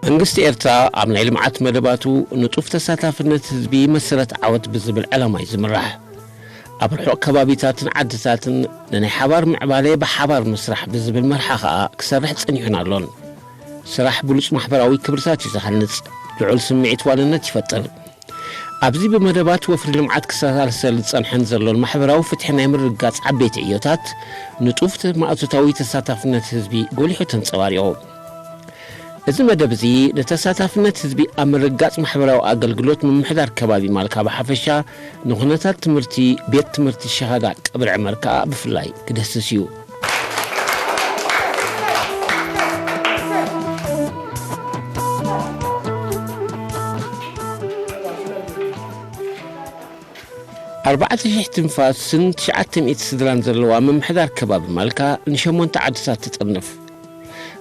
መንግስቲ ኤርትራ ኣብ ናይ ልምዓት መደባቱ ንጡፍ ተሳታፍነት ህዝቢ መሰረት ዓወት ብዝብል ዕላማ እዩ ዝምራሕ። ኣብ ርሑቕ ከባቢታትን ዓድታትን ንናይ ሓባር ምዕባለ ብሓባር ምስራሕ ብዝብል መርሓ ኸኣ ክሰርሕ ጸኒሑን ኣሎን። ስራሕ ብሉጽ ማሕበራዊ ክብርታት እዩ ዝሃንጽ፣ ልዑል ስምዒት ዋንነት ይፈጥር። ኣብዚ ብመደባት ወፍሪ ልምዓት ክሰላሰል ዝጸንሐን ዘሎን ማሕበራዊ ፍትሒ ናይ ምርግጋጽ ዓበይቲ ዕዮታት፣ ንጡፍ ማእቶታዊ ተሳታፍነት ህዝቢ ጎሊሑ ተንጸባሪቑ። እዚ መደብ እዚ ንተሳታፍነት ህዝቢ ኣብ ምርግጋጽ ማሕበራዊ ኣገልግሎት ምምሕዳር ከባቢ ማልካ ብሓፈሻ፣ ንኹነታት ትምህርቲ ቤት ትምህርቲ ሸሃዳ ቀብሪ ዕመር ከኣ ብፍላይ ክደስስ እዩ። ኣርባዕተ ሽሕ ትንፋስን ትሽዓተ ሚእቲ ስድራን ዘለዋ ምምሕዳር ከባቢ ማልካ ንሸሞንተ ዓድታት ትጥርንፍ።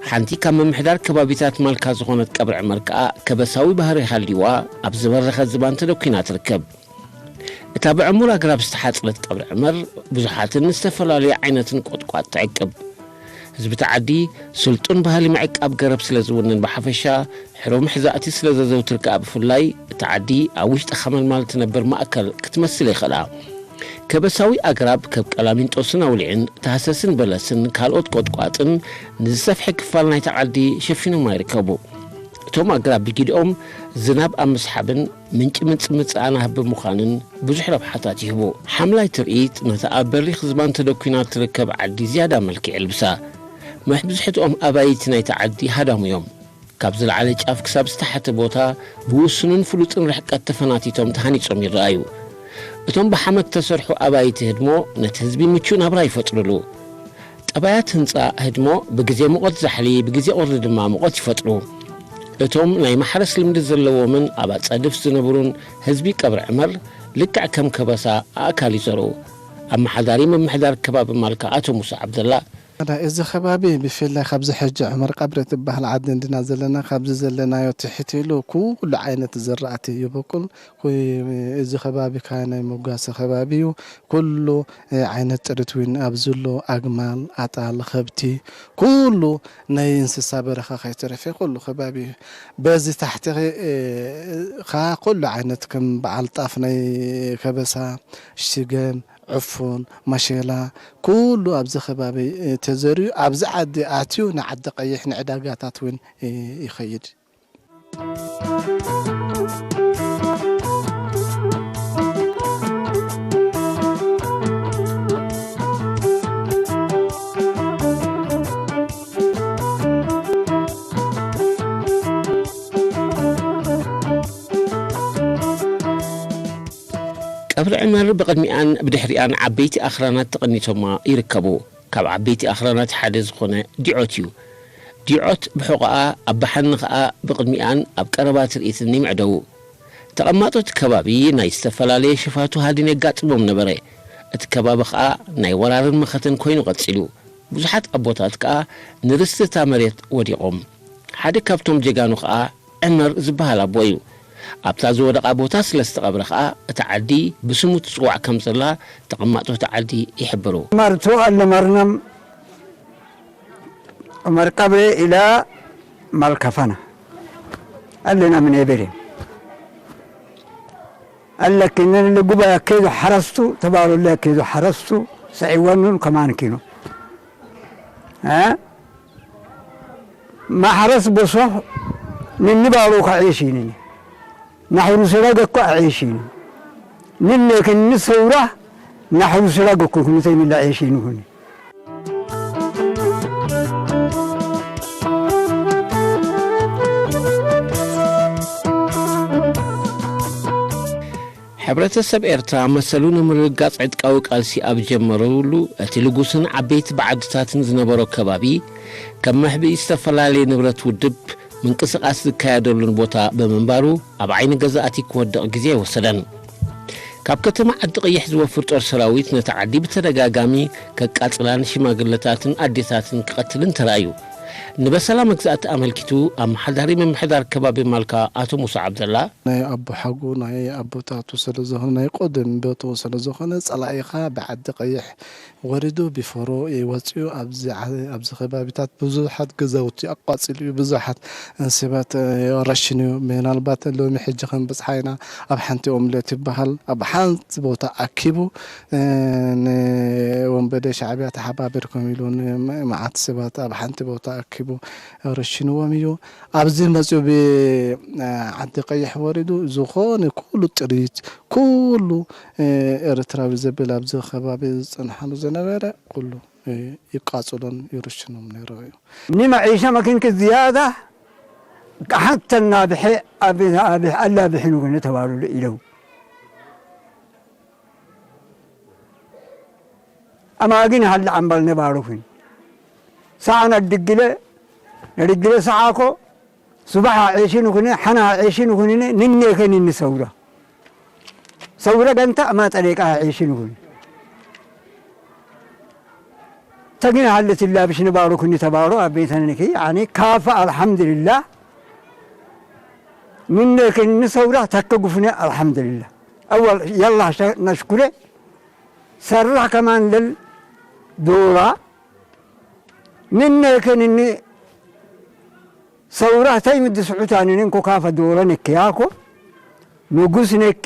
ሓንቲ ካብ ምምሕዳር ከባቢታት ማልካ ዝኾነት ቀብሪ ዕመር ከኣ ከበሳዊ ባህሪ ሃልይዋ ኣብ ዝበረኸ ዝባን ተደኲና ትርከብ። እታ ብዕሙር ኣግራብ ዝተሓጽረት ቀብሪ ዕመር ብዙሓትን ዝተፈላለዩ ዓይነትን ቆጥቋጥ ትዕቅብ። ህዝቢ እቲ ዓዲ ስልጡን ባህሊ ምዕቃብ ገረብ ስለ ዝውንን ብሓፈሻ፣ ሕሩም ሕዛእቲ ስለ ዘዘውትር ከኣ ብፍላይ፣ እቲ ዓዲ ኣብ ውሽጢ ሓመልማል ትነብር ማእከል ክትመስል ይኽእላ። ከበሳዊ ኣግራብ ከብ ቀላሚንጦስን ኣውሊዕን፣ ታህሰስን በለስን ካልኦት ቆጥቋጥን ንዝሰፍሐ ክፋል ናይቲ ዓዲ ሸፊኖማ ይርከቡ። እቶም ኣግራብ ብጊድኦም ዝናብ ኣብ ምስሓብን ምንጪ ምጽምጻእን ኣህቢ ምዃንን ብዙሕ ረብሓታት ይህቡ። ሓምላይ ትርኢት ነታ ኣብ በሪኽ ዝባን ተደኲና እትርከብ ዓዲ ዝያዳ መልክዕ የልብሳ። መብዝሕትኦም ኣባይቲ ናይቲ ዓዲ ሃዳሙ እዮም። ካብ ዝለዓለ ጫፍ ክሳብ ዝተሓተ ቦታ ብውሱንን ፍሉጥን ርሕቀት ተፈናቲቶም ተሃኒጾም ይረኣዩ። እቶም ብሓመድ እተሰርሑ ኣባይቲ ህድሞ ነቲ ህዝቢ ምቹእ ናብራ ይፈጥሩሉ። ጠባያት ህንጻ ህድሞ ብግዜ ሙቐት ዛሕሊ፣ ብግዜ ቁሪ ድማ ሙቐት ይፈጥሩ። እቶም ናይ ማሕረስ ልምዲ ዘለዎምን ኣብ ኣጻድፍ ዝነብሩን ህዝቢ ቀብሪ ዕመር ልክዕ ከም ከበሳ ኣእካል ይዘርኡ። ኣመሓዳሪ ምምሕዳር ከባቢ ማልካ ኣቶ ሙሳ ዓብደላ፣ እዚ ከባቢ ብፍላይ ካብዚ ሕጂ ዕመር ቀብሪ ትበሃል ዓዲ እንድና ዘለና፣ ካብዚ ዘለናዮ ትሕት ኢሉ ኩሉ ዓይነት ዝራእቲ ይበቁል። ኩ-፣ እዚ ከባቢ ከዓ ናይ መጓሰ ከባቢ እዩ። ኩሉ፣ እ፣ ዓይነት ጥሪት እውን ኣብዚ ኣሎ፣ ኣግማል፣ ኣጣል፣ ከብቲ፣ ኩሉ ናይ እንስሳ በረኻ ከይተረፈ ኩሉ ከባቢ እዩ። በዚ ታሕቲ፣ እ፣ ከዓ ኩሉ ዓይነት ከም በዓል ጣፍ ናይ ከበሳ፣ ሽገም፣ ዕፉን፣ ማሸላ፣ ኩሉ ኣብዚ ከባቢ፣ እ፣ ተዘርዩ ኣብዚ ዓዲ ኣትዩ ንዓዲ ቀይሕ ንዕዳጋታት እውን፣ እ፣ ይኸይድ። ቀብሪ ዕመር ብቕድሚኣን ብድሕሪኣን ዓበይቲ ኣኽራናት ተቐኒቶማ ይርከቡ። ካብ ዓበይቲ ኣኽራናት ሓደ ዝኾነ ዲዖት እዩ። ዲዖት ብሕቖኣ፣ ኣብ ባሕኒ ኸኣ ብቕድሚኣን ኣብ ቀረባ ትርኢትኒ መዕደዉ። ተቐማጦ እቲ ከባቢ ናይ ዝተፈላለየ ሽፋቱ ሃድን የጋጥሞም ነበረ። እቲ ከባቢ ኸኣ ናይ ወራርን መኸተን ኮይኑ ቀጺሉ። ብዙሓት ኣቦታት ከኣ ንርስቲ እታ መሬት ወዲቖም። ሓደ ካብቶም ጀጋኑ ከኣ ዕመር ዝበሃል ኣቦ እዩ። ኣብታ ዝወደቓ ቦታ ስለ ዝተቐብረ ከኣ እታ ዓዲ ብስሙ ትጽዋዕ ከም ዘላ ተቐማጦ እታ ዓዲ ይሕብሩ። ማርቶ ኣለማርናም ዑመር ቀብሬ ኢላ ማልካፋና ኣለና ምን ኤቤሬ ኣለኪንን ልጉባያ ኬዞ ሓረስቱ ተባሉለ ኬዞ ሓረስቱ ሰዒወኑን ከማንኪኑ እ ማሕረስ በሶሕ ንንባሉ ከዕሽንን ናሕሩ ስረገ እኮ ኣዕሽን ንሌክን ንሰውራ ናሕሩ ስረገ እኮ ክንተይ ንላ ዕሽን ሁን ሕብረተሰብ ኤርትራ መሰሉ ንምርግጋጽ ዕጥቃዊ ቃልሲ ኣብ ጀመረሉ፣ እቲ ልጉስን ዓበይቲ ብዓድታትን ዝነበሮ ከባቢ፣ ከም መሕብኢ ዝተፈላለየ ንብረት ውድብ፣ ምንቅስቓስ ዝካየደሉን ቦታ ብምንባሩ፣ ኣብ ዓይኒ ገዛእቲ ክወድቕ ግዜ ኣይወሰደን። ካብ ከተማ ዓዲ ቀይሕ ዝወፍር ጦር ሰራዊት ነቲ ዓዲ ብተደጋጋሚ ከቃጽላን ሽማግለታትን ኣዴታትን ክቐትልን ተራእዩ። ንበሰላ መግዛእቲ ኣመልኪቱ ኣመሓዳሪ ምምሕዳር ከባቢ ማልካ ኣቶ ሙሳ ዓብደላ፣ ናይ ኣቦሓጎ ናይ ኣቦታቱ ስለ ዝኾነ፣ ናይ ቀደም ቦትኡ ስለ ዝኾነ፣ ጸላኢኻ ብዓዲ ቀይሕ ወሪዱ ብፎሮ እዩ ወጺኡ። ኣብዚ ዓ-፣ ኣብዚ ከባቢታት ብዙሓት ገዛውቲ ኣቃጺሉ እዩ። ብዙሓት ሰባት፣ እ፣ ረሽኑ እዩ። ምናልባት ሎሚ ሕጂ ከም ብጽሓ ኢና ኣብ ሓንቲ ኦም ለትበሃል ኣብ ሓንቲ ቦታ ኣኪቡ፣ እ፣ ንወንበዴ ሻዕብያ ተሓባቢርኩም ኢሉ ንመዓት ሰባት ኣብ ሓንቲ ቦታ ኣኪቡ ረሽንዎም እዩ። ኣብዚ መጺኡ ብ-፣ እ፣ ዓዲ ቀይሕ ወሪዱ ዝኾነ ኩሉ ጥሪት፣ ኩሉ፣ እ፣ ኤርትራዊ ዘብል ኣብዚ ከባቢ ዝጸንሓሉ ዝነበረ ኩሉ፣ እ፣ ይቃጽሎን ይርሽኖም ነይሩ እዩ። ንመዒሻ መኪንክ ዝያዳ ቃሓተና ብሐ ኣብ፣ ኣብ ኣላ ብሕኑ ግን ተባሉሉ ኢለው። ኣማግን ሀል ዓምባል ነባሩኽን። ሰዓና ድግለ፣ ነድግለ ሰዓኮ፣ ሱባሕ ዔሽን ኹነ፣ ሓና ዔሽን ኹንነ፣ ንኔከን እንሰውራ። ሰውረ ገንታ፣ ኣማ ጠሬቃ ዔሽን ኹነ። ተግን ሀል ትላብሽ ነባሩኽን ተባሩ፣ ኣብ ቤተንኪ፣ ያኒ፣ ካፈ ኣልሐምድልላህ፣ ንኔከን እንሰውራ፣ ተከጉፍነ ኣልሐምድልላህ። ኣወል፣ የላህ፣ ሸ-፣ ነሽኩረ፣ ሰራሕ ከማን ለል ዶራ፣ ንኔከን እኒ ሰውራ ተይ ምድ ስዑታንን እንኮ ካፈ ዶረ ነኪ ያኮ ንጉስ ነኪ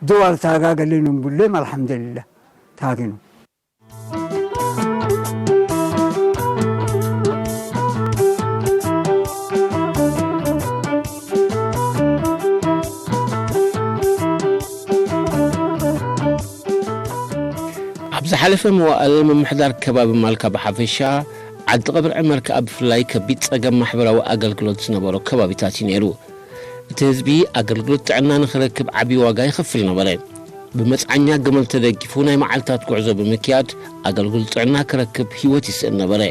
ድዋል ታጋገልን እምቡሌም ኣልሓምዱሊላህ ታግኑ። ኣብ ዝሓለፈ መዋእል ምምሕዳር ከባቢ ማልካ ብሓፈሻ፣ ዓዲ ቀብሪ ዕመር ከኣ ብፍላይ ከቢድ ጸገም ማሕበራዊ ኣገልግሎት ዝነበሮ ከባቢታት እዩ ነይሩ። እቲ ህዝቢ ኣገልግሎት ጥዕና ንኽረክብ ዓቢ ዋጋ ይኸፍል ነበረ። ብመጽዓኛ ገመል ተደጊፉ ናይ መዓልታት ጉዕዞ ብምክያድ ኣገልግሎት ጥዕና ክረክብ ህይወት ይስእን ነበረ።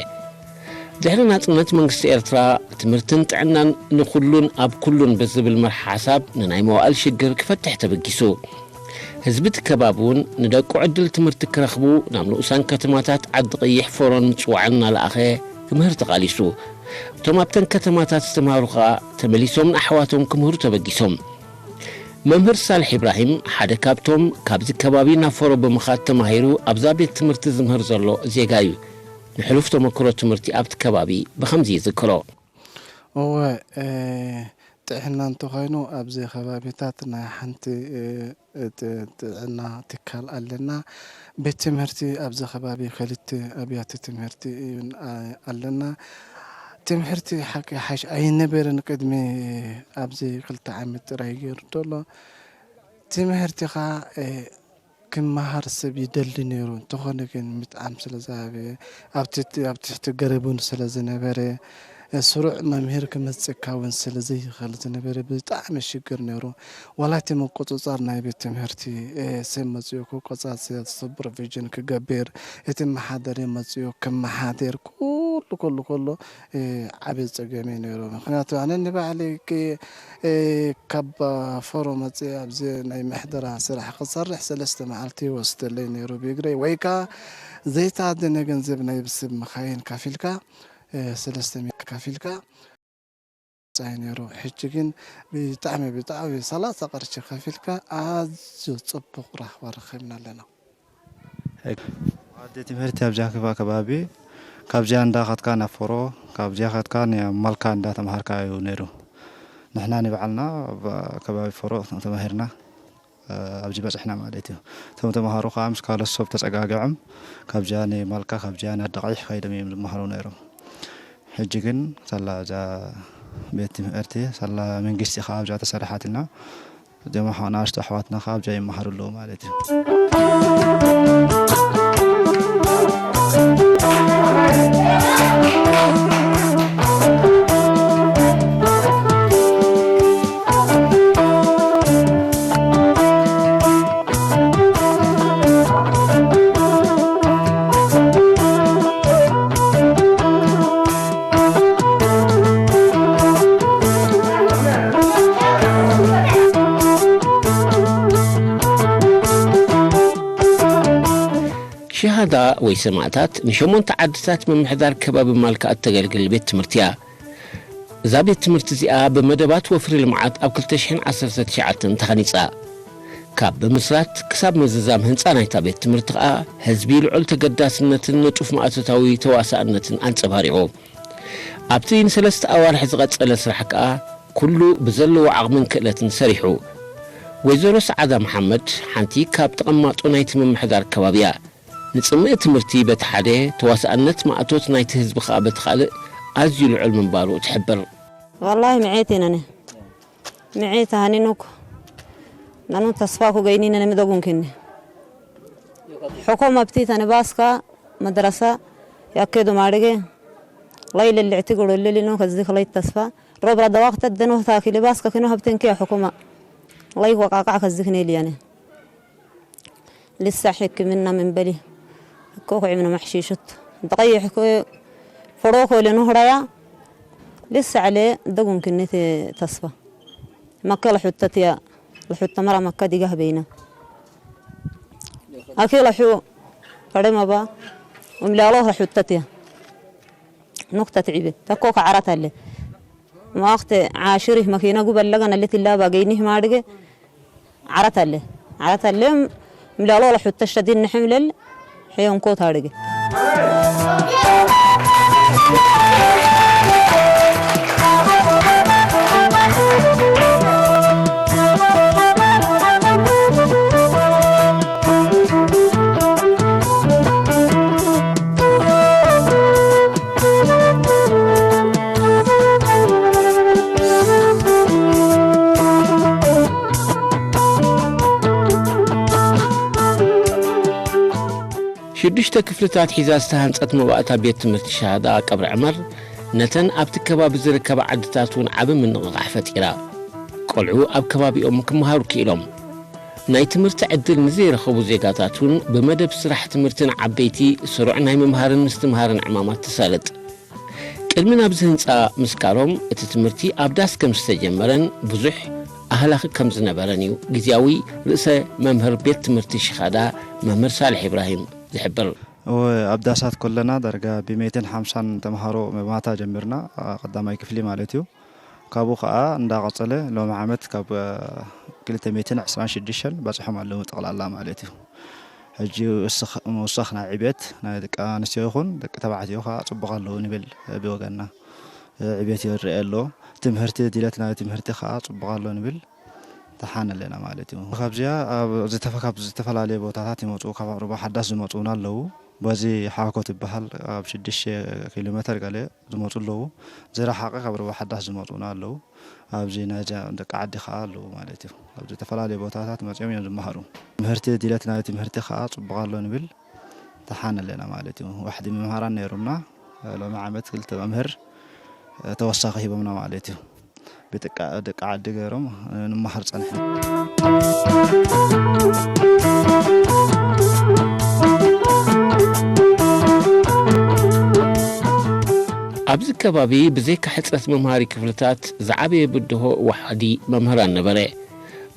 ድሕሪ ናጽነት መንግስቲ ኤርትራ ትምህርትን ጥዕናን ንኹሉን ኣብ ኩሉን ብዝብል መርሓ ሓሳብ ንናይ መዋእል ሽግር ክፈትሕ ተበጊሱ። ህዝቢ እቲ ከባቢ እውን ንደቁ ዕድል ትምህርቲ ክረኽቡ ናብ ንኡሳን ከተማታት ዓዲ ቀይሕ፣ ፎሮን ምጽዋዕን እናለኣኸ ክምህር ተቓሊሱ። እቶም ኣብተን ከተማታት ዝተምሃሩ ኸኣ ተመሊሶም ንኣሕዋቶም ክምህሩ ተበጊሶም። መምህር ሳልሕ ኢብራሂም ሓደ ካብቶም ካብዚ ከባቢ ናብ ፎሮ ብምኻድ ተማሂሩ ኣብዛ ቤት ትምህርቲ ዝምህር ዘሎ ዜጋ እዩ። ንሕሉፍ ተመክሮ ትምህርቲ ኣብቲ ከባቢ ብኸምዚ ይዝክሮ። እወ፣ እ፣ ጥዕና እንተኾይኑ ኣብዚ ከባቢታት ናይ ሓንቲ፣ እ፣ ጥ-፣ ጥዕና ትካል ኣለና። ቤት ትምህርቲ ኣብዚ ከባቢ ክልተ ኣብያተ ትምህርቲ እዩ፣ እ፣ ኣለና። ትምህርቲ ሓቂ ሓሽ ኣይነበረን ቅድሚ ኣብዚ ክልተ ዓመት ጥራይ ገይሩ ዘሎ። ትምህርቲ ኸኣ፣ እ፣ ክመሃር ሰብ ይደሊ ነይሩ። እንተኾነ ግን ምጥዓም ስለ ዝሃበ፣ ኣብ ትሕቲ፣ ኣብ ትሕቲ ገረቡን ስለ ዝነበረ፣ ስሩዕ መምህር ክመጽእካ እውን ስለ ዘይኽእል ዝነበረ ብጣዕሚ ሽግር ነይሩ። ዋላ እቲ ምቁጽጻር ናይ ቤት ትምህርቲ፣ እ፣ ሰብ መጺኡ ክቆጻጸር፣ ሱፐርቪዥን ክገብር፣ እቲ መሓደሪ መጺኡ ክመሓደር፣ ኩሉ፣ ኩሉ፣ ኩሉ፣ እ፣ ዓቢ ጸገም እዩ ነይሩ። ምኽንያቱ ኣነ ንባዕለይ ክ-፣ እ፣ ካብ ፎሮ መጽእ ኣብዚ ናይ ምሕደራ ስራሕ ክሰርሕ ሰለስተ መዓልቲ ይወስደለይ ነይሩ ብእግረይ፣ ወይ ከኣ ዘይተኣደነ ገንዘብ ናይ ብስብ መኻይን ካፊልካ፣ እ፣ ሰለስተ ሚእቲ ካፊልካ ጻይ ነይሩ። ሕጂ ግን ብጣዕሚ፣ ብጣዕሚ ሰላሳ ቅርሺ ከፊልካ ኣዝዩ ጽቡቕ ራህዋ ረኺብና ኣለና። ዓዲ ትምህርቲ ኣብዚኣ ክባ ከባቢ ካብዚኣ እንዳኸድካ ናብ ፎሮ፣ ካብዚኣ ከድካ ናብ ማልካ እንዳተምሃርካ እዩ ነይሩ። ንሕና ንባዕልና ኣብ ከባቢ ፎሮ ተማሂርና፣ እ፣ ኣብዚ በጽሕና ማለት እዩ። እቶም ተምሃሮ ከዓ ምስ ካልኦት ሰብ ተጸጋግዖም ካብዚኣ ንማልካ፣ ካብዚኣ ንኣደቓይሕ ከይዶም እዮም ዝመሃሩ ነይሮም። ሕጂ ግን ሳላ እዛ ቤት ትምህርቲ ሳላ መንግስቲ ከዓ ኣብዛ ተሰራሓትና፣ እዞም ኣሕ-፣ ንኣሽቱ ኣሕዋትና ከዓ ኣብዛ ይመሃሩ ኣለዉ ማለት እዩ። ሸሃዳ ወይ ሰማእታት ንሸሞንተ ዓድታት ምምሕዳር ከባቢ ማልካ እተገልግል ቤት ትምህርቲ እያ። እዛ ቤት ትምህርቲ እዚኣ ብመደባት ወፍሪ ልምዓት ኣብ ክልተ ሽሕን ዓሰርተ ትሽዓተን ተሃኒጻ። ካብ ብምስራት ክሳብ ምዝዛም ህንጻ ናይታ ቤት ትምህርቲ ከኣ ህዝቢ ልዑል ተገዳስነትን ንጡፍ ማእቶታዊ ተዋሳእነትን ኣንጸባሪቑ። ኣብቲ ንሰለስተ ኣዋርሕ ዝቐጸለ ስራሕ ከኣ ኩሉ ብዘለዎ ዓቕምን ክእለትን ሰሪሑ። ወይዘሮ ሰዓዳ መሓመድ ሓንቲ ካብ ተቐማጦ ናይቲ ምምሕዳር ከባቢ እያ። ንጽምእ ትምህርቲ በቲ ሓደ፣ ተዋሳእነት ማእቶት ናይቲ ህዝቢ ከኣ በቲ ካልእ ኣዝዩ ልዑል ምንባሩ ትሕብር። والله معيتي نني معيت هاني نوك نانو تصفاكو جايني نني مدقون كني حكومة بتيت أنا باسكا مدرسة يأكدوا مارجي ليلة اللي اعتقلوا اللي نوك الزيخ ليت تصفى روبرا دواق تدنو تاكي لباسكا كنو هبتنكي حكومة الله يوقع كذيك نيلي يعني لسه ሕክምና ምን በሊ እኮ ኩዒም ነው መሕሺሹት እንተቀይሕ እኮ ፈሮ እኮ ለኑ ህራያ ልስዕ ለ ደጉም ክንት ተስፋ መከ ለሑተት ያ ለሑተ መራ መከ ዲጋህ በይና ኣኪ ለሑ ፈረ መባ እምላሎ ለሑተት ያ ኑክተ ትዒበ ተኮ ከዓራት ኣለ ማክተ ዓሽሪህ መኪና ጉበለገ ነለት ላ ባገይኒህ ማድገ ዓራት ኣለ ዓራት ኣለ ምላሎ ለሑተ ሸዲን ንሕምለል ሕዮንኮ ታድገ ሽዱሽተ ክፍልታት ሒዛ ዝተሃንጸት መባእታ ቤት ትምህርቲ ሸሃዳ ቀብሪ ዕመር፣ ነተን ኣብቲ ከባቢ ዝርከባ ዓድታት እውን ዓቢ ምንቕቓሕ ፈጢራ። ቆልዑ ኣብ ከባቢኦም ክመሃሩ ክኢሎም። ናይ ትምህርቲ ዕድል ንዘይረኸቡ ዜጋታት እውን ብመደብ ስራሕ ትምህርቲ ንዓበይቲ ስሩዕ ናይ ምምሃርን ምስትምሃርን ዕማማት ተሳልጥ። ቅድሚ ናብዚ ህንጻ ምስካሮም፣ እቲ ትምህርቲ ኣብ ዳስ ከም ዝተጀመረን ብዙሕ ኣህላኺ ከም ዝነበረን እዩ ግዝያዊ ርእሰ መምህር ቤት ትምህርቲ ሽኻዳ መምህር ሳልሕ ኢብራሂም ዝሕብር። እወ፣ ኣብ ዳሳት ከለና ዳርጋ ብሜትን ሓምሳን ተምሃሮ ማታ ጀሚርና፣ አ፣ ቀዳማይ ክፍሊ ማለት እዩ። ካብኡ ኸዓ እንዳቐጸለ ሎሚ ዓመት ካብ፣ አ፣ ክልተ ሚእትን ዕስራን ሽዱሽተን በጺሖም ኣለዉ ጠቕላላ ማለት እዩ። ሕጂ እስኽ-፣ ምውሳኽ ናይ ዕቤት ናይ ደቂ ኣንስትዮ ይኹን ደቂ ተባዕትዮ ኸዓ ጽቡቕ ኣለዉ ንብል ብወገንና። ዕቤት ይረአ ኣሎ። ትምህርቲ፣ ድሌት ናይ ትምህርቲ ኸዓ ጽቡቕ ኣሎ ንብል። ተሓን ኣለና ማለት እዩ። ካብዚኣ ኣብ ዝተፈ-፣ ካብ ዝተፈላለየ ቦታታት ይመጹ፣ ካብ ኣቕርቦ ሓዳስ ዝመጹ እውን ኣለዉ። በዚ ሓኮ ትበሃል ኣብ ሽዱሽተ ኪሎ ሜተር ገለ ዝመጹ ኣለዉ። ዝረሓቐ ካብ ሩባ ሓዳስ ዝመጹ እውን ኣለዉ። ኣብዚ ናይዛ ደቂ ዓዲ ከኣ ኣለዉ ማለት እዩ። ኣብ ዝተፈላለየ ቦታታት መጺኦም እዮም ዝመሃሩ። ትምህርቲ፣ ድሌት ናይ ትምህርቲ ከኣ ጽቡቕ ኣሎ ንብል። ተሓን ኣለና ማለት እዩ። ዋሕዲ መምህራን ነይሩና። ሎሚ ዓመት ክልተ መምህር ተወሳኺ ሂቦምና ማለት እዩ። ብጥቃ-፣ ደቂ ዓዲ ገይሮም ንመሃር ጸንሕና። ኣብዚ ከባቢ ብዘይካ ሕጽረት መምሃሪ ክፍልታት ዝዓበየ ብድሆ ዋሕዲ መምህራን ነበረ።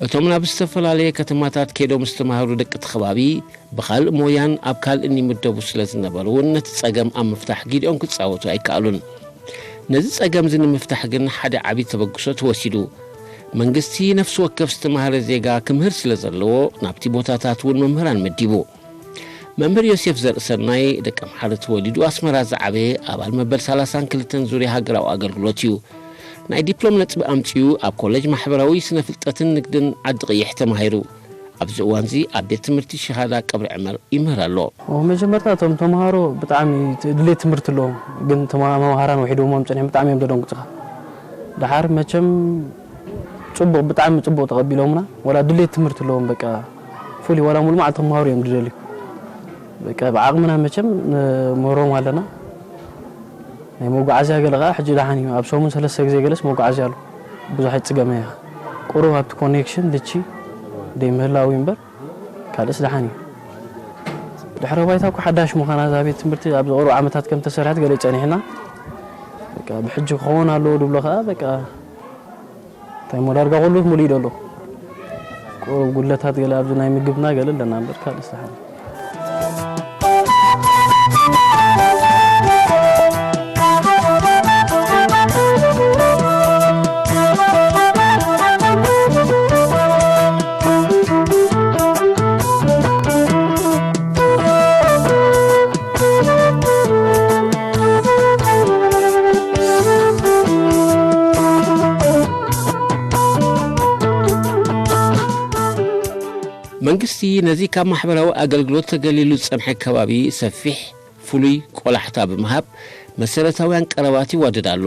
እቶም ናብ ዝተፈላለየ ከተማታት ከይዶም ዝተማህሩ ደቂ እቲ ከባቢ ብኻልእ ሞያን ኣብ ካልእን ይምደቡ ስለ ዝነበሩ እውን ነቲ ጸገም ኣብ ምፍታሕ ግዲኦም ክጻወቱ ኣይከኣሉን። ነዚ ጸገም እዚ ንምፍታሕ ግን ሓደ ዓቢ ተበግሶ ተወሲዱ። መንግስቲ ነፍሲ ወከፍ ዝተማህረ ዜጋ ክምህር ስለ ዘለዎ ናብቲ ቦታታት እውን መምህራን መዲቡ። መምህር ዮሴፍ ዘርእሰናይ ደቂ ኣምሓረ ተወሊዱ ኣስመራ ዝዓበየ ኣባል መበል ሰላሳን ክልተን ዙርያ ሃገራዊ ኣገልግሎት እዩ። ናይ ዲፕሎም ነጥቢ ኣምጺኡ ኣብ ኮሌጅ ማሕበራዊ ስነ ፍልጠትን ንግድን ዓዲ ቀይሕ ተማሂሩ። ኣብዚ እዋንዚ ኣብ ቤት ትምህርቲ ሸሃዳ ቀብሪ ዕመር ይምህር ኣሎ። ኣብ መጀመርታ እቶም ተምሃሮ ብጣዕሚ ት-፣ ድሌት ትምህርቲ ኣለዎም፣ ግን ተማ-፣ መምሃራን ውሒዶሞም ጸኒሖም ብጣዕሚ እዮም ዘደንግጹኻ። ደሓር መቸም ጽቡቕ፣ ብጣዕሚ ጽቡቕ ተቐቢሎምና። ወላ ድሌት ትምህርቲ ኣለዎም፣ በቃ ፍሉይ፣ ወላ ሙሉ መዓልቲ ክመሃሩ እዮም ዝደልዩ። በቃ ብዓቕምና መቸም ንምህሮም ኣለና። ናይ መጓዓዝያ ገለ ኸዓ ሕጂ ደሓን እዩ። ኣብ ሰሙን ሰለስተ ግዜ ገለስ መጓዓዝያ ኣሎ። ብዙሕ ኣይጽገመ እያ። ቁሩብ ኣብቲ ኮኔክሽን ልቺ ደይ ምህላው እዩ እምበር ካልእስ ደሓን እዩ። ድሕረ ባይታ እኮ ሓዳሽ ምዃና እዛ ቤት ትምህርቲ ኣብ ዝቐርቡ ዓመታት ከም ተሰርሐት ገለ ጸኒሕና። በቃ ብሕጂ ክኸውን ኣለዎ ድብሎ ኸዓ በቃ እንታይ እሞ ዳርጋ ኩሉ ሙሉእ እዩ ዘሎ። ቁሩብ ጉድለታት ገለ ኣብዚ ናይ ምግብና ገለ ኣለና እምበር ካልእስ ደሓን እዩ። መንግስቲ ነዚ ካብ ማሕበራዊ ኣገልግሎት ተገሊሉ ዝጸንሐ ከባቢ ሰፊሕ፣ ፍሉይ ቆላሕታ ብምሃብ መሰረታውያን ቀረባት ይዋደድ ኣሎ።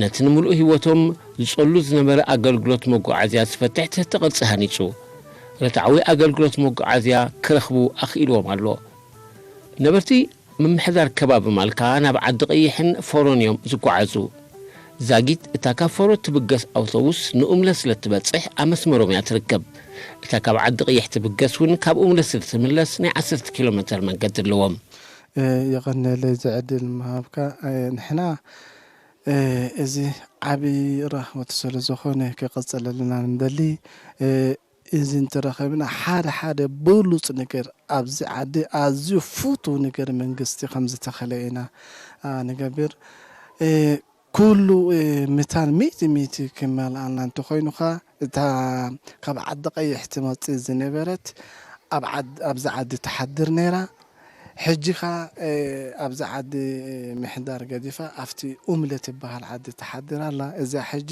ነቲ ንምሉእ ህይወቶም ዝጸሉ ዝነበረ ኣገልግሎት መጓዓዝያ ዝፈትሕ ትሕቲ ቅርጺ ሃኒጹ፣ ርትዓዊ ኣገልግሎት መጓዓዝያ ክረኽቡ ኣኽኢልዎም ኣሎ። ነበርቲ ምምሕዳር ከባቢ ማልካ ናብ ዓዲ ቀይሕን ፎሮን እዮም ዝጓዓዙ። ዛጊት እታ ካብ ፎሮ ትብገስ ኣውቶቡስ ንኡምለ ስለ እትበጽሕ ኣብ መስመሮም እያ ትርከብ። እታ ካብ ዓዲ ቀይሕ ትብገስ እውን ካብ ኡምለ ስለ ትምለስ ናይ ዓሰርተ ኪሎ ሜተር መንገዲ ኣለዎም። የቐነለይ እዚ ዕድል ምሃብካ። ንሕና እዚ ዓብዪ ራህወት ስለ ዝኾነ ክቐጸለልና ንደሊ። እዚ እንተረኸብና ሓደ ሓደ ብሉጽ ነገር ኣብዚ ዓዲ ኣዝዩ ፍቱው ነገር መንግስቲ ከም ዝተኸለ ኢና ንገብር። ኩሉ ምታን ሚእቲ ሚእቲ ክመልኣልና እንተኾይኑኻ እታ ካብ ዓዲ ቀይሕ ትመጽእ ዝነበረት ኣብ ዓድ- ኣብዚ ዓዲ ትሓድር ነይራ። ሕጂ ኸ ኣብዚ ዓዲ ምሕዳር ገዲፋ ኣብቲ ኡምለ ትበሃል ዓዲ ትሓድር ኣላ። እዛ ሕጂ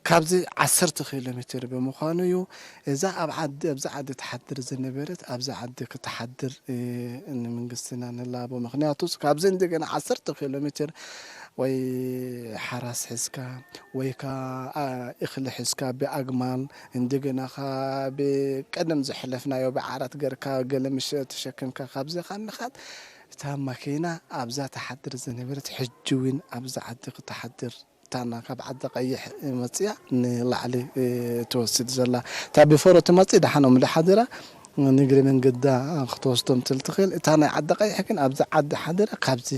ካብዚ ዓሰርተ ኪሎ ሜትር ብምዃኑ እዩ። እዛ ኣብ ዓዲ ኣብዚ ዓዲ ትሓድር ዝነበረት ኣብዚ ዓዲ ክትሓድር ንመንግስትና ንላቦ። ምክንያቱስ ካብዚ እንደገና ዓሰርተ ኪሎ ሜትር ወይ ሓራስ ሒዝካ ወይ ከ እኽሊ ሒዝካ ብኣግማል እንደገና ከ ብቀደም ዘሕለፍናዮ ብዓራት ገርካ ገለ ምሽ ተሸክምካ ካብዚ ካብ ምኻድ እታ ማኪና ኣብዛ ትሓድር ዝነበረት ሕጂ እውን ኣብዛ ዓዲ ክትሓድር እታና ካብ ዓዲ ቀይሕ መፅያ ንላዕሊ ትወስድ ዘላ እታ ብፈሮ ትመፅእ ደሓኖም ዝሓድራ ንእግሪ መንገዳ ክትወስዶም ትል ትኽእል። እታ ናይ ዓዲ ቀይሕ ግን ኣብዚ ዓዲ ሓደረ ካብዚ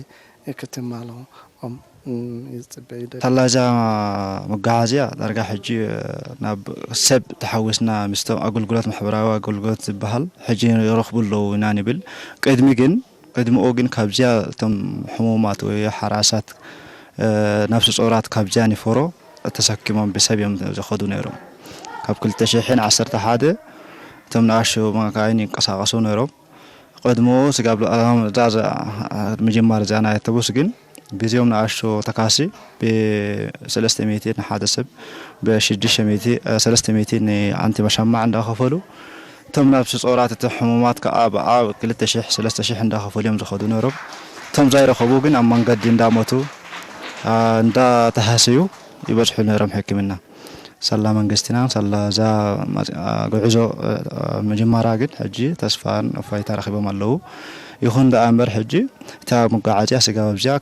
ክትማልኦም ይፅበ እዩ። ተላዛ መጓዓዝያ ዳርጋ ሕጂ ናብ ሰብ ተሓዊስና ምስቶም ኣገልግሎት ማሕበራዊ ኣገልግሎት ዝበሃል ሕጂ ይረኽቡ ኣለዉ ኢና ንብል። ቅድሚ ግን ቅድሚኡ ግን ካብዚያ እቶም ሕሙማት ወይ ሓራሳት ነፍሲ ጾራት ካብዚያ ንፈሮ ተሰኪሞም ብሰብ እዮም ዝኸዱ ነይሮም። ካብ ክልተ ሽሕን ዓሰርተ ሓደ እቶም ንኣሽቱ መካይን ይንቀሳቐሱ ነይሮም። ቅድሚኡ ስጋብ ምጅማር እዚኣ ናይ ኣውቶቡስ ግን ግዜኦም ንኣሽቱ ተካሲ ብሰለስተ ሚእቲ ንሓደ ሰብ ብሽዱሽተ ሚእቲ ሰለስተ ሚእቲ ንዓንቲ መሸማዕ እንዳኸፈሉ እቶም ናብ ስጾራት እቲ ሕሙማት ከኣ ብኣ ክልተ ሽሕ ሰለስተ ሽሕ እንዳኸፈሉ እዮም ዝኸዱ ነይሮም። እቶም ዘይረኸቡ ግን ኣብ መንገዲ እንዳሞቱ እንዳተሃሰዩ ይበጽሑ ነይሮም ሕክምና። ሳላ መንግስትና ሳላ እዛ ጉዕዞ ምጅማራ ግን ሕጂ ተስፋን እፎይታ ረኺቦም ኣለዉ። ይኹን ደኣ እምበር ሕጂ እታ መጓዓዝያ ስጋብ ኣብዚኣ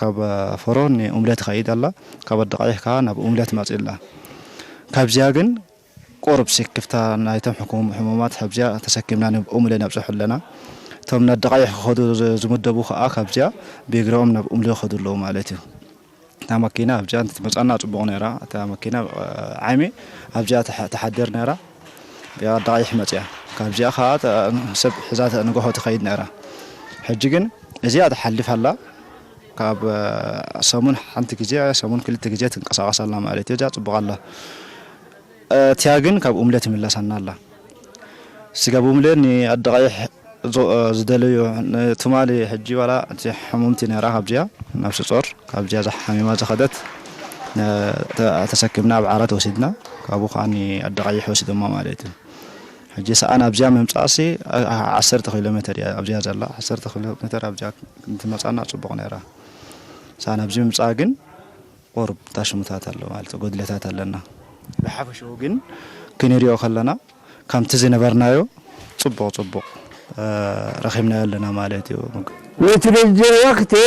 ካብ ፎሮ ንኡምለ ትኸይድ ኣላ። ካብ ኣደቓይሕ ከኣ ናብ ኡምለ ትመጽእ ኣላ። ካብዚኣ ግን ቁሩብ ስክፍታ ናይቶም ሕሙማት ካብዚኣ ተሰኪምና ናብ ኡምለ ነብጽሖ ኣለና። እቶም ናደቓይሕ ክኸዱ ዝምደቡ ከኣ ካብዚኣ ብእግሮም ናብ ኡምለ ይኸዱ ኣለዉ ማለት እዩ። እታ መኪና ኣብዚኣ እንተትመጻና ጽቡቕ ነይራ። እታ መኪና ዓሚ ኣብዚኣ ትሓድር ነይራ። ብኣደቓይሕ መጽያ ካብዚኣ ከኣ ሰብ ሒዛ ንግሆ ትኸይድ ነይራ። ሕጂ ግን እዚኣ ትሓልፍ ኣላ። ካብ ሰሙን ሓንቲ ግዜ ሰሙን ክልተ ግዜ ትንቀሳቐስ ኣላ ማለት እዩ። እዚኣ ጽቡቕ ኣላ። እቲኣ ግን ካብ ኡምለ ትምለሰና ኣላ። ስጋብ ኡምለ ንኣደቓይሕ ዝደለዩ ትማሊ ሕጂ ዋላ እቲ ሕሙምቲ ነይራ ካብዚኣ ናብ ስጾር ካብዚኣ ዝሓሚማ ዝኸደት ተሰኪምና ኣብ ዓራት ወሲድና ካብኡ ከዓ ንኣደቓይሕ ወሲዶማ ማለት እዩ። ሕጂ ሰኣን ኣብዚኣ ምምፃእሲ ዓሰርተ ኪሎ ሜትር እያ ኣብዚኣ ዘላ ዓሰርተ ኪሎ ሜትር ኣብዚኣ እንትመፃና ፅቡቕ ነይራ። ሰኣን ኣብዚ ምምፃእ ግን ቁሩብ ታሽሙታት ኣሎ ማለት ጎድለታት ኣለና። ብሓፈሽኡ ግን ክንሪኦ ከለና ከምቲ ዝነበርናዮ ጽቡቕ ጽቡቕ ረኺብናዮ ኣለና ማለት እዩ። Metro Jewakte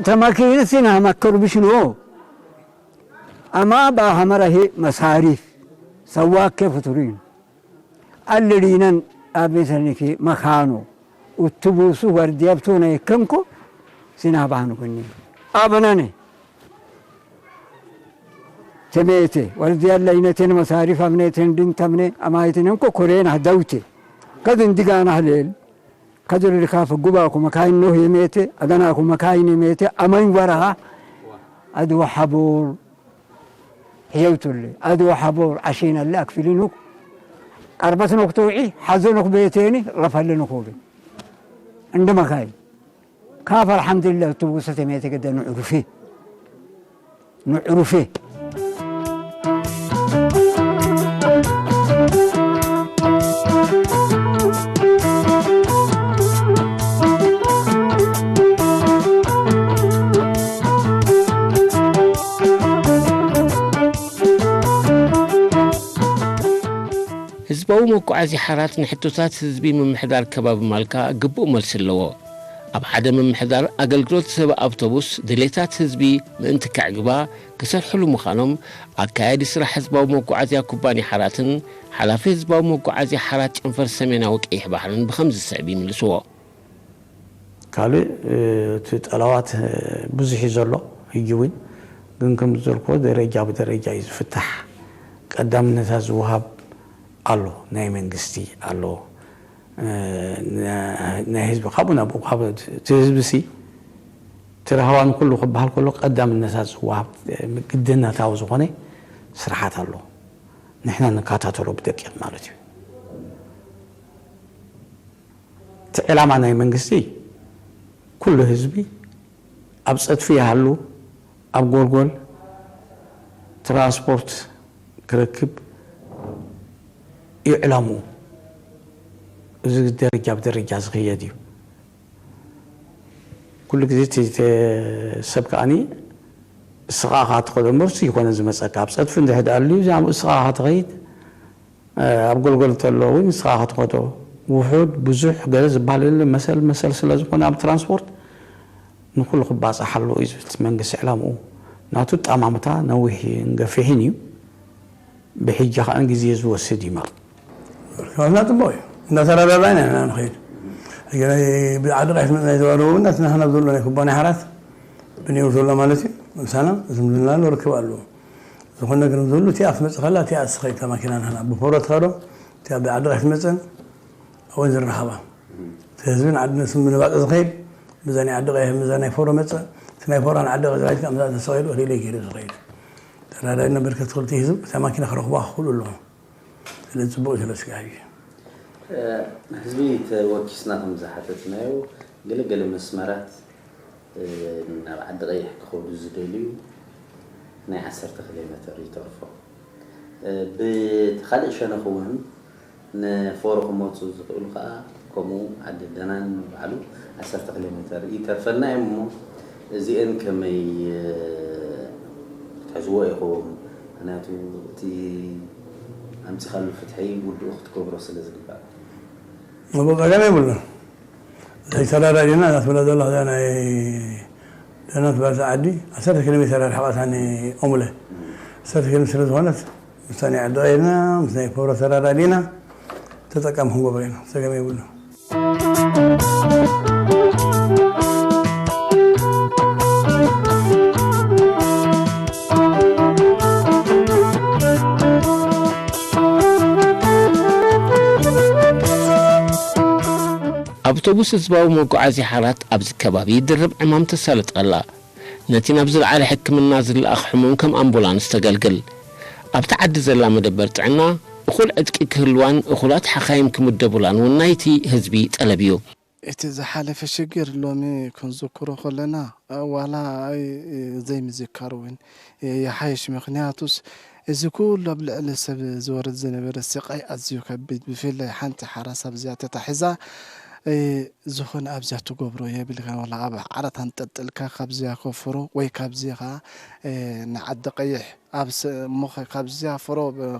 ተማኪንሲ ናማከሩ ብሽኖ ኣማ ባሃመራሄ መሳሪፍ ሰዋከ ፍቱሪን ኣለሊነን ኣቤሰኒፊ መኻኖ ኡትቡሱ ወርዲያብቶ ናይ ከምኮ ሲናባህኑ ኩኒ ኣበናነ ተሜቴ ወርዲያ ለይነቴን መሳሪፍ ኣምኔቴን ድንተምኔ ኣማይትነንኮ ኮሬን ኣህደውቴ ከድን ዲጋና ህሌል ከድር ርካፍ ጉባኩ መካይን ኖህ የሜቴ ኣገናኩ መካይን የሜቴ ኣመኝ ወረሃ ኣድወ ሓቦር ሕየውቱሌ ኣድወ ሓቦር ዓሺነሌ ኣክፊሊኑክ ቀርበትኖክ ተውዒ ሓዘኖክ ቤቴኒ ረፈልንኮ ቤ እንደ መካይን ካፍ ኣልሓምዱሊላህ እቱ ውሰተ ሜተ ገደ ንዕሩፌ ንዕሩፌ መጓዓዝያ ሓራት ንሕቶታት ህዝቢ ምምሕዳር ከባቢ ማልካ ግቡእ መልሲ ኣለዎ። ኣብ ሓደ ምምሕዳር ኣገልግሎት ዝህብ ኣውቶቡስ ድሌታት ህዝቢ ምእንቲ ከዕግባ ክሰርሕሉ ምዃኖም ኣካያዲ ስራሕ ህዝባዊ መጓዓዝያ ኩባንያ ሓራትን ሓላፊ ህዝባዊ መጓዓዝያ ሓራት ጨንፈር ሰሜናዊ ቀይሕ ባሕርን ብኸምዚ ዝስዕብ ይምልስዎ። ካልእ እቲ ጠለባት ብዙሕ እዩ ዘሎ። ሕጂ እውን ግን ከም ዝበልክዎ ደረጃ ብደረጃ እዩ ዝፍታሕ። ቀዳምነታት ዝወሃብ ኣሎ፣ ናይ መንግስቲ ኣሎ፣ ናይ ህዝቢ ካብኡ ናብኡ ካብ እቲ ህዝቢ ሲ እቲ ረሃዋ ንኩሉ ክበሃል ከሎ ቀዳምነታት ዝወሃብ ግድነታዊ ዝኾነ ስርሓት ኣሎ። ንሕና ንከታተሎ ብደቂቕ ማለት እዩ። እቲ ዕላማ ናይ መንግስቲ ኩሉ ህዝቢ ኣብ ጸድፊ ይሃሉ ኣብ ጎልጎል ትራንስፖርት ክረክብ እዩ ዕላምኡ። እዚ ደረጃ ብደረጃ ዝኽየድ እዩ። ኩሉ ግዜ እቲ ሰብ ከኣኒ እስኻ ኢኻ ትኸዶ እምበር እሱ ይኮነ ዝመፀካ ኣብ ፀድፊ እንድሕር ደኣ ኣልዩ እዚኣ እስኻ ኢኻ ትኸይድ ኣብ ጎልጎል ተሎ እውን ንስኻ ክትኸዶ ውሑድ ብዙሕ ገለ ዝበሃል የለ መሰል መሰል ስለ ዝኾነ ኣብ ትራንስፖርት ንኩሉ ክባፃሓሉ እዩ ዝብል መንግስቲ ዕላምኡ ናቱ ጣማምታ ነዊሕ ገፊሕን እዩ ብሕጂ ከዓ ግዜ ዝወስድ ይመር ርክባትና ፅቡቅ እዩ እንዳተረዳዳእና ኢና ንኸይድ ብዓዲ ቀይሕ መፅና የተባረቡ ናትና ናብ ዘሎ ናይ ኩባንያ ሓራት ብኒው ዘሎ ማለት እዩ ምሳና ዝምድና ኣሎ ርክብ ኣለዎ ዝኾነ ነገር ዝህሉ እቲኣ ክትመፅእ ከላ እቲኣ ትኸይድ እታ ማኪና ንሕና ብፎሮ ትኸዶ እቲኣ ብዓዲ ቀይሕ ትመፅን ኣብኡ ዝረኸባ እቲ ህዝቢ ንዓዲ ነስም ምንባፅ ዝኸይድ ብዛ ናይ ዓዲ ቀይሕ ብዛ ናይ ፎሮ መፅእ እቲ ናይ ፎሮ ንዓዲ ቀይሕ ዝኸይድ ከምዛ ተሰቂሉ ሪሌ ገይሩ ዝኸይድ ተራዳድና ብርከት ክልቲ ህዝብ እታ ማኪና ክረኽባ ክኽእሉ ኣለዎም ስለዚ ፅቡቅ እዩ ተለስኪ ዓብዩ ህዝቢ ተወኪስና ከም ዝሓተትናዮ ገለ ገለ መስመራት ናብ ዓዲ ቀይሕ ክኸዱ ዝደልዩ ናይ ዓሰርተ ኪሎ ሜተር ይተርፎ። ብቲ ካልእ ሸነኽ እውን ንፎሮ ክመፁ ዝኽእሉ ከዓ ከምኡ ዓዲ ደናን ባዕሉ ዓሰርተ ኪሎ ሜተር ይተርፈና እዮም እሞ እዚአን ከመይ ክትሕዝዎ ኢኹም? ምክንያቱ እቲ ኣምፂኻሉ ፍትሒ ውድኡ ክትገብሮ ስለ ዝግባእ። እሞ ፀገም የብሉን። እዛ ተራዳዲና እዛ ትብላ ዘለኻ እዛ ናይ ደናት ባዛ ዓዲ ዓሰርተ ኪሎ ሜተር ርሕቐታ ንኦሙለ ዓሰርተ ኪሎ ስለ ዝኾነት ምስታ ናይ ዓዲ ቀይርና ምስ ናይ ፖሮ ተራዳዲና ተጠቃሚ ክንገብሮ ኢና። ፀገም የብሉን። ኣውቶቡስ ህዝባዊ መጓዓዝያ ሓራት ኣብዚ ከባቢ ድርብ ዕማም ተሳልጥ ኣላ። ነቲ ናብ ዝለዓለ ሕክምና ዝለኣኽ ሕሙም ከም ኣምቡላንስ ተገልግል። ኣብቲ ዓዲ ዘላ መደበር ጥዕና እኹል ዕጥቂ ክህልዋን እኹላት ሓኻይም ክምደቡላን እውን ናይቲ ህዝቢ ጠለብ እዩ። እቲ ዝሓለፈ ሽግር ሎሚ ክንዝክሮ ከለና ዋላ ዘይምዝካር እውን ይሓይሽ። ምኽንያቱስ እዚ ኩሉ ኣብ ልዕሊ ሰብ ዝወርድ ዝነበረ ስቓይ ኣዝዩ ከቢድ፣ ብፍላይ ሓንቲ ሓራስ ኣብዚኣ ተታሒዛ ዝኾነ ኣብዚኣ ትገብሮ የብልካን፣ ዋላ ኣብ ዓራት ኣንጠልጢልካ ካብዚኣ ከፍሮ ወይ ካብዚ ኸዓ ንዓዲ ቀይሕ ኣብ እሞኸ ካብዚኣ ፍሮ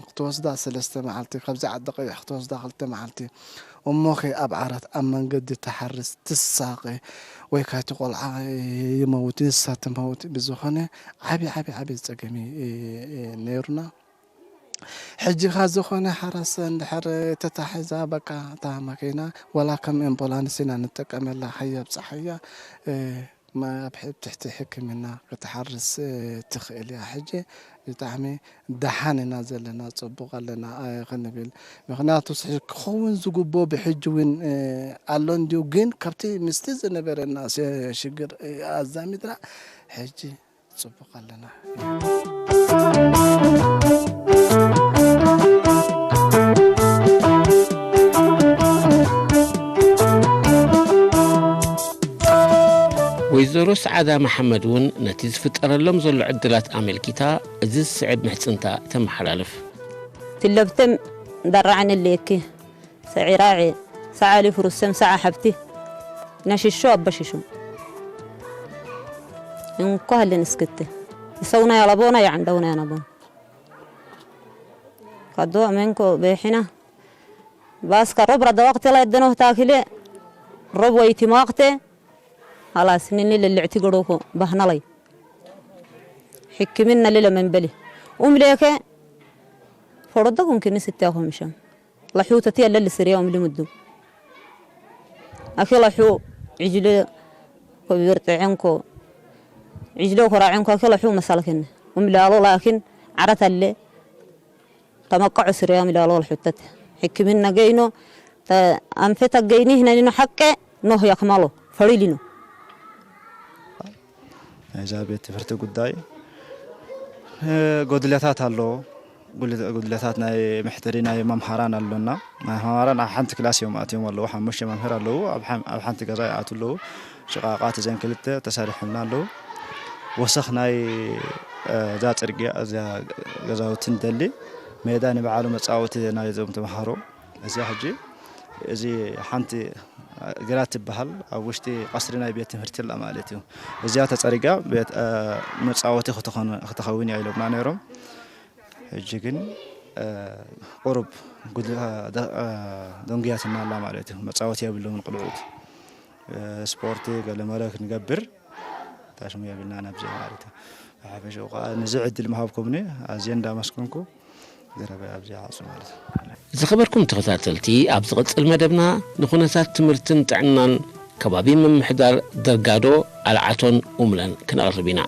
ክትወስዳ ሰለስተ መዓልቲ፣ ካብዚ ዓዲ ቀይሕ ክትወስዳ ክልተ መዓልቲ፣ እሞኸ ኣብ ዓራት ኣብ መንገዲ ትሓርስ ትሳቐ፣ ወይ ከዓ እቲ ቆልዓ ይመውት ንሳ ትመውት፣ ብዝኾነ ዓብዪ ዓብዪ ዓብዪ ፀገም እዩ ነይሩና። ሕጂ ኸዓ ዝኾነ ሓራስ እንድሕር ተታሒዛ በቃ እታ መኪና ዋላ ከም ኣምቡላንስ ኢና ንጠቀመላ ሃያ ኣብፅሓያ ኣብ ትሕቲ ሕክምና ክትሓርስ ትኽእል እያ ሕጂ ብጣዕሚ ደሓን ኢና ዘለና ፅቡቕ ኣለና ክንብል ምኽንያቱ ክኸውን ዝግብኦ ብሕጂ እውን ኣሎ እንድዩ ግን ካብቲ ምስቲ ዝነበረና ሽግር ኣዛሚድና ሕጂ ፅቡቕ ኣለና። ወይዘሮ ሰዓዳ መሓመድ እውን ነቲ ዝፍጠረሎም ዘሎ ዕድላት ኣመልኪታ እዚ ዝስዕብ ምሕፅንታ ተመሓላልፍ። ትለብተም ዳራዕን እልየኪ ሰዒራዐ ሰዓሊ ፍሩሰም ሰዓ ሓብቲ ነሽሾ ኣበሽሹ እንኳ ህልን እስክት ሰውና ያላቦና ያዕንደውና ያናቦን ካዶ ኣመንኮ በሒና ባስካ ሮብ ረዳ ወቅት ላይ ደኖ ታክለ ሮብ ወይ ቲማቅተ አላስ ንኒ ለልዕቲ ገሮኮ ባህናላይ ሕክምና ለለ መንበሊ ኡም ሌከ ፈሮደኩም ክኒ ስትያኹም ሸም ለሑ ተትየ ለል ስርያ ኡም ልምዱ ኣኪ ለሑ ዕጅለ ኮቢር ጥዕንኮ ዕጅለ ኮራዕንኮ ኣኪ ለሑ መሳልክን ኡም ላሎ ላኪን ዓረት ኣለ ተመቀዑ ስርያም ላሎ ለሑተት ሕክምና ገይኖ ኣንፈት ኣገይኒ ህነኒኖ ሓቀ ኖህ ያክማሎ ፈሪሊኖ ናይዛ ቤት ትምህርቲ ጉዳይ ጎድለታት ኣለዎ። ጉድለታት ናይ መሕደሪ ናይ መምሃራን ኣሎና። መምሃራን ኣብ ሓንቲ ክላስ እዮም ኣትዮም ኣለዉ። ሓሙሽተ መምህር ኣለዉ። ኣብ ሓንቲ ገዛ ይኣቱ ኣለዉ። ሽቓቓት እዘን ክልተ ተሰሪሖምና ኣለዉ። ወሰኽ ናይ እዛ ፅርግያ እዛ ገዛውቲ ንደሊ ሜዳ ንባዕሉ መፃወቲ ናይዞም ተምሃሮ እዚኣ ሕጂ እዚ ሓንቲ ግራት ትበሃል ኣብ ውሽጢ ቀስሪ ናይ ቤት ትምህርቲ ኣላ ማለት እዩ። እዚኣ ተፀሪጋ መፃወቲ ክትኸውን እያ ኢሎምና ነይሮም። ሕጂ ግን ቁሩብ ደንጉያትና ኣላ ማለት እዩ። መፃወቲ የብሎምን ቆልዑት። ስፖርቲ ገለመለ ክንገብር ታሽሙ የብልናን ኣብዚ ማለት እዩ። ብሓፈሽኡ ከዓ ነዚ ዕድል ምሃብኩምኒ ኣዝየ እንዳመስገንኩ ዘረበይ ኣብዚ ይዓጹ ማለት እዩ። ዝኸበርኩም ተኸታተልቲ፣ ኣብ ዝቕጽል መደብና ንኹነታት ትምህርትን ጥዕናን ከባቢ ምምሕዳር ደርጋዶ፣ ኣልዓቶን ኡምለን ክነቕርብ ኢና።